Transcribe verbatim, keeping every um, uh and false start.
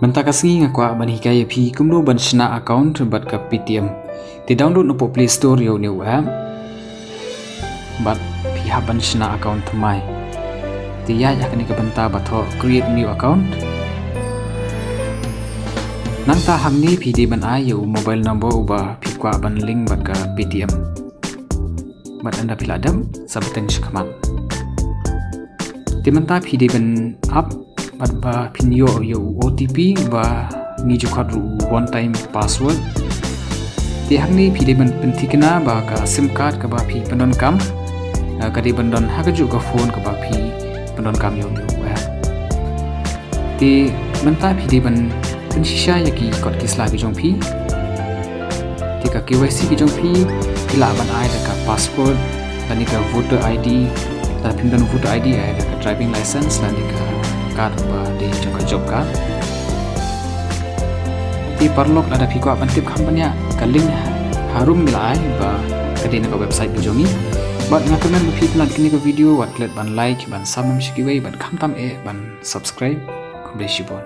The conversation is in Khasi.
Mynta ka sngi nga kwah ban hikai ïa phi kumno ban shna account bad ka Paytm. Te download na pdeng Play Store ïa une u app. Bad phi hap ban shna account thymmai. Te ïa ïa kane ka bynta ba thoh create new account. Nangta hangne phi dei ban ai ïa u mobile number uba phi kwah ban link bad ka Paytm. Bad ynda phi la dep sa bteng shakhmat. Te mynta phi dei ban ap bad ba phin ïoh ïa u O T P ba ngi ju khot ruh u one time password. Te hangne phi dei ban pynthikna ba ka sim card kaba phi pyndonkam, ah, ka dei ban don ha kajuh ka phone kaba phi pyndonkam ïa u, eh. Te mynta phi dei ban pynshisha ïa ki kot ki sla ki jong phi. Te ka K Y C ki jong phi, phi lah ban ai da ka passport, lane ka voter I D, lada phim don voter I D ai da ka driving license, lane ka card ba dei jong ka job card. Te paralok lada phi kwah ban tip kham bniah, ka link harum ngi la ai ba ka dei na ka website ka jong ngi. Bad nga kyrmen ba phi pynlait kane ka video, wat klet ban like, ban subscribe, ban khamtam eh ban subscribe. Khublei shibun.